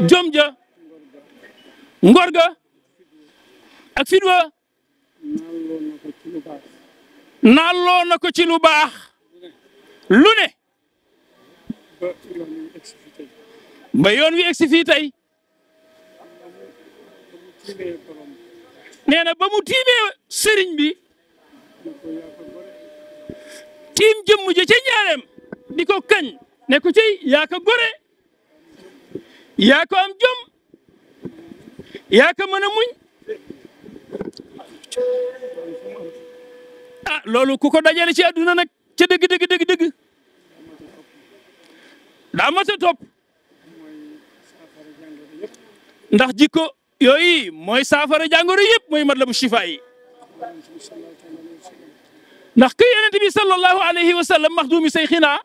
jom ja ngor ga ak fit wa naalloo na ko ci lu baax lu ne ba yoon wi egsi fii tey nee na ba mu tiimee sëriñ bi tiim jëmm ja ca ñaareem di ko kañ ne ko cey yaa ko gore yaa ko am jom yaa ko mën a muñ ah loolu ku ko dajale ci àdduna nag ca dëgg daa mat a topp ndax jikko yooyu mooy saafara jàngoro yëpp mooy matlabu shifaa yi ndax ka yonent bi sallallahu alayhi wa sallam maxduumi sayxina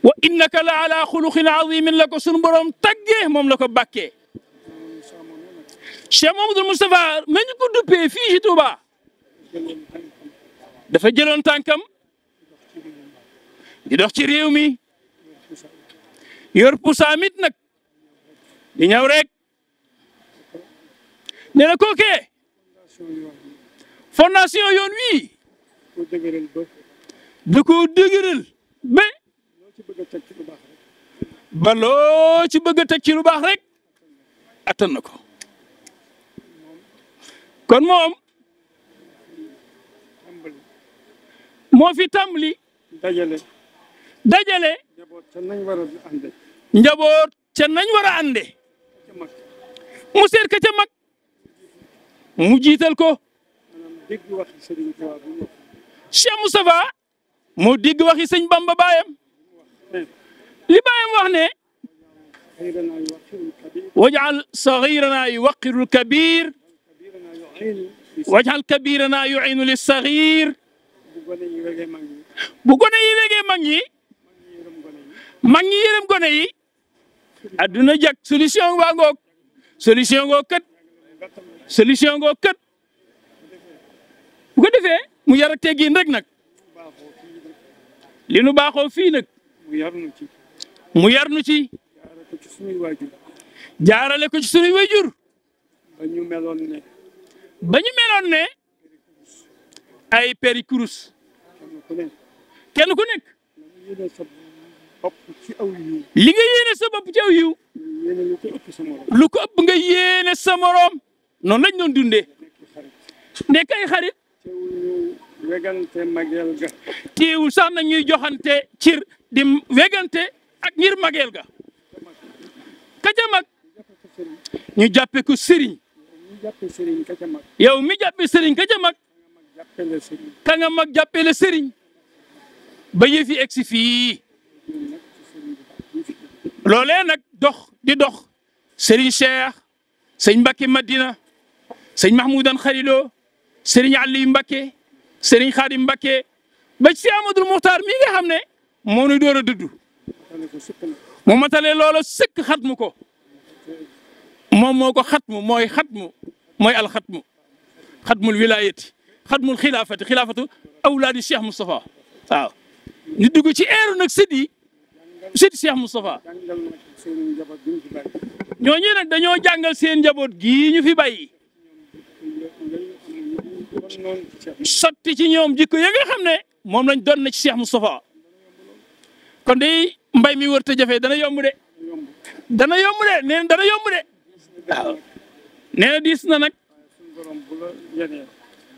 wa innaka la ala xuluqin azimin la ko sunu borom taggee moom la ko bàkkee Cheikh Mamadou Moustapha ma ñu ko duppee fii ci Touba dafa jëloon tànkam di dox ci réew mi yor pusaamit nag di ñëw rek nee na kookee fondation yoon wii da koo dëgëral ba loo ci bëgg a teg ci lu baax rek attan na ko kon moom moo fi tàmbali dajale njaboot ca nañ war a ànde mu seet ka ca mag mu jiital ko Cheikh Moustapha moo dégg waxi sëñ Bamba baayam li baayam wax ne wajal saxirana yuwaqiru lkabir wajal kabirana yuinu lissaxir bu gone yi wegee mag ñi mag ñi yërëm gone yi adduna jag solution waa ngoog solution ngoog kat bu ko defee mu yar ak teggin rek nag li nu baaxoo fii nag mu yar nu ci jaarale ko ci sunuy waajur ba ñu meloon ne ay peri kurus kenn ku nekk li nga yéene sa bopp ci aw yiw lu ko ëpp nga yéene sa morom noonu lañ doon dundee nekk ay xarit teewul sax na ñuy joxante cir di wegante ak ngir mageel ga ka ca mag ñu jàppe ko sëriñ yow mi jàppe sëriñ ka ca mag ka nga mag jàppe la sëriñ ba yëf yi egsi fii loolee nag di dox sëriñ Cheikh sëñ Mbacke Madina sëñ Mahmoudan Khalilo sëriñ Aliou Mbacke sëriñ Khadim Mbacke ba ci Amadou Muxtaar mi nga xam ne moo nu door a dëddu mu matale loola sëkk xatmu ko moom moo ko xatmu mooy alxatmu xatmul wilayati xatmul xilaafatu awlaadi Cheikh Moustapha waaw ñu dugg ci eeru nag sëti Cheikh Moustapha ñooñu nag dañoo jàngal seen njaboot gii ñu fi bàyyi sotti ci ñoom jikko ya nga xam ne moom lañ doon na ci Cheikh Moustapha kon de mbay mi wër te jafe dana yomb de nee na dana yomb de waaw nee na diis na nag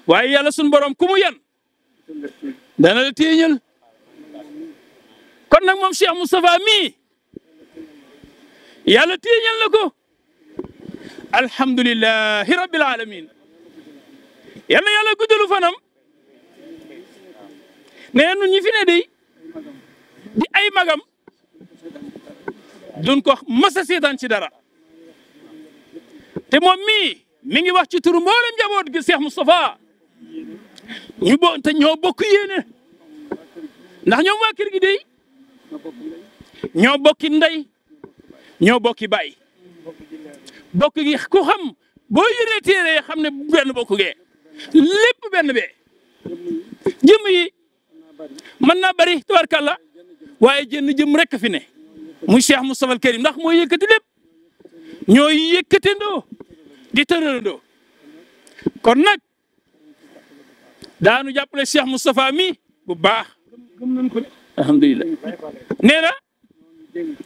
waaye yàlla suñu borom ku mu yan dana la téeñal kon nag moom Cheikh Moustapha mii yàlla téeñal na ko alhamdulillahi rabbil alamin yàlla yàlla guddalu fanam nee nun ñi fi ne day di ay magam duñ ko masa seetaan ci dara te moom mii mi ngi wax ci turu mboolem njaboot gi Cheikh Moustapha te ñoo bokk yéene ndax ñoom waa kër gi day ñoo bokki ndey ñoo bokki baay bokk gi ku xam boo yëree téere xam ne benn bokk gee lépp benn bee jëmm yi mën naa bari tabarkalla waaye jënn jëm rek fi ne muy Cheikh Moustapha al Karim ndax mooy yëkkati lépp ñooy yëkkatindoo di tëralandoo kon nag daanu jàppale Cheikh Moustapha mi bu baax alhamdulilah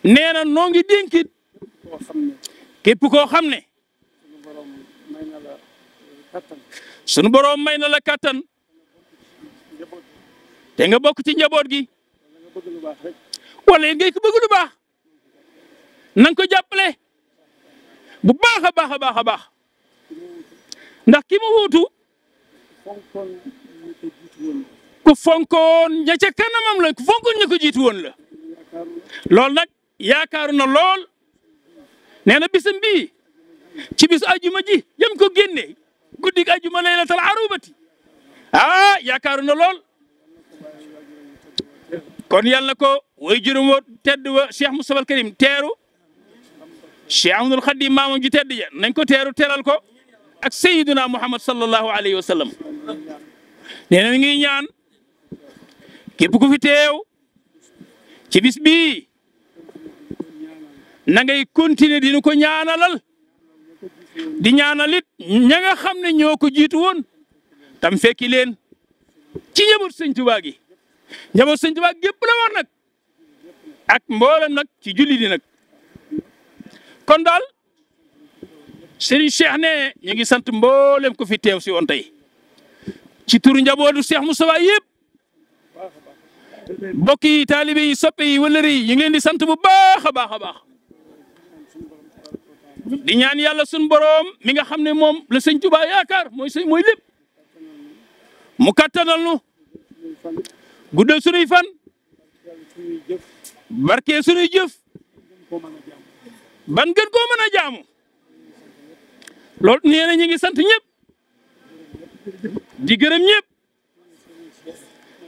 nee na noo ngi dénkit képp koo xam ne sunu boroom may na la kattan te nga bokk ci njaboot gi wala yéen ngay ko bëgg lu baax na nga ko jàppale bu baax a baax a baax a baax ndax ki mu wuutu ku fonkoon ña ca kanamam la ku fonkoon ña ko jiitu woon la loolu nag yaakaaru na lool nee na bisam bii ci bisu ajuma ji jëm ko génne guddig ajuma laylatal arubati yaakaaru na lool kon yàlla na ko way juróom wa tedd wa Cheikh Moustapha al Karim teeru Cheikh Ahmadul Khadim maamam ji tedd ja nañ ko teeru teral ko ak Sayyiduna Muhammad sallallahu alayhi wa sallam nee na ngi ñaan képp ku fi teew ci bis bii na ngay continuer dinu ko ñaanalal di ñaanalit ña nga xam ne ñoo ko jiitu woon tam fekki leen ci njaboot Sëñ Tuubaa gi njaboot Sëñ Tuubaa gépp la war nag ak mboolem nag ci julli di nag kon daal Serigne Cheikh ne ñu ngi sant mboolem ko fi teew si woon tey ci turu njabootu Cheikh Moustapha yëpp mbokk yi taalibe yi soppe yi wëllëre yi ñu ngi leen di sant bu baax a baax a baax di ñaan yàlla sun boroom mi nga xam ne moom la Sëñ Tuubaa yaakaar mooy lépp mu kattanal nu guddal sunuy fan barke sunuy jëf ban gën koo mën a jaamu loolu nee na ñu ngi sant ñëpp di gërëm ñëpp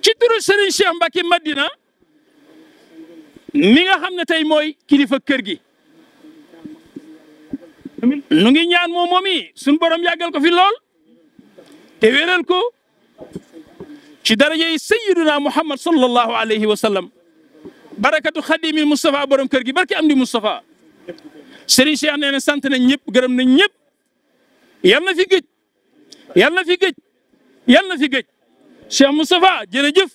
ci turu Serigne Cheikh Mbacké Madina mi nga xam ne tey mooy kilifa kër gi nu ngi ñaan moom yi suñu borom yàggal ko fi lool te wéral ko ci darajey sayyiduna Muhammad sallallahu alayhi wa sallam barakatu xadimil Moustapha borom kër gi barke am di Moustapha Serigne Cheikh nee na sant nañ ñëpp gërëm nañ ñëpp yal na fi gëj yal na fi gëj yal na fi gëj Cheikh Moustapha jërëjëf